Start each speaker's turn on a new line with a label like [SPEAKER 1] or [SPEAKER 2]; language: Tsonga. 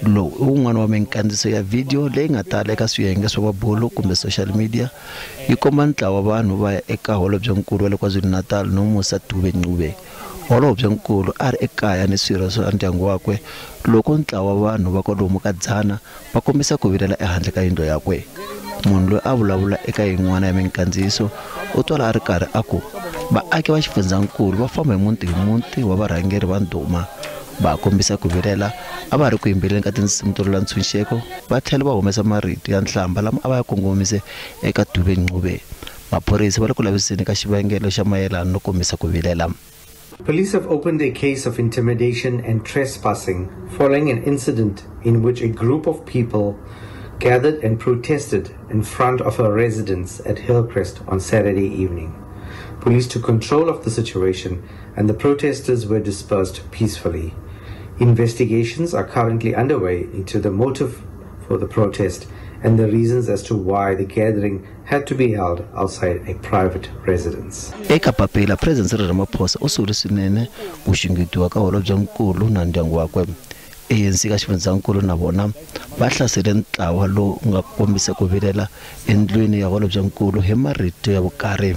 [SPEAKER 1] Lowu i wun'wana wa minkandziyiso ya vhidiyo leyi nga tala eka swiyenge swa mabulo kumbe social media, yi komba ntlawa wa vanhu va ya eka Holobyenkulu wa le KwaZulu-Natal Nomusa Dube-Ncube. Holobyenkulu a ri ekaya ni swirho swa ndyangu wakwe loko ntlawa wa vanhu va kwalomu ka dzana va kombisa ku vilela ehandle ka yindlu yakwe. Munhu loyi a vulavula eka yin'wana ya minkandziyiso u twala a ri karhi a ku, Vaaki va xifundzankulu va famba hi muti hi muti wa varhangeri va ndhuma va kombisa ku vilela. A va ri ku yimbeleleni ka tinsimu to lwela ntshunxeko va tlhela va humesa marito ya nhlambha lama a va ya kongomise eka Dube-Ncube. Maphorisa va le ku lavisiseni ka xivangelo xa mayelana no kombisa ku vilela.
[SPEAKER 2] Police have opened a case of intimidation and trespassing following an incident in which a group of people gathered and protested in front of a residence at Hillcrest on Saturday evening. Police took control of the situation and the protesters were dispersed peacefully. Investigations are currently underway into the motive for the protest and the reasons as to why the gathering had to be held outside a private residence.
[SPEAKER 1] Eka papila, President Cyril Ramaphosa u sole swinene ku xungetiwa ka holobyenkulu na ndyangu wakwe. ANC ka xifundzankulu na vona va hlasele ntlawa lowu nga kombisa ku vilela endlwini ya holobyenkulu hi marito ya vukarhi.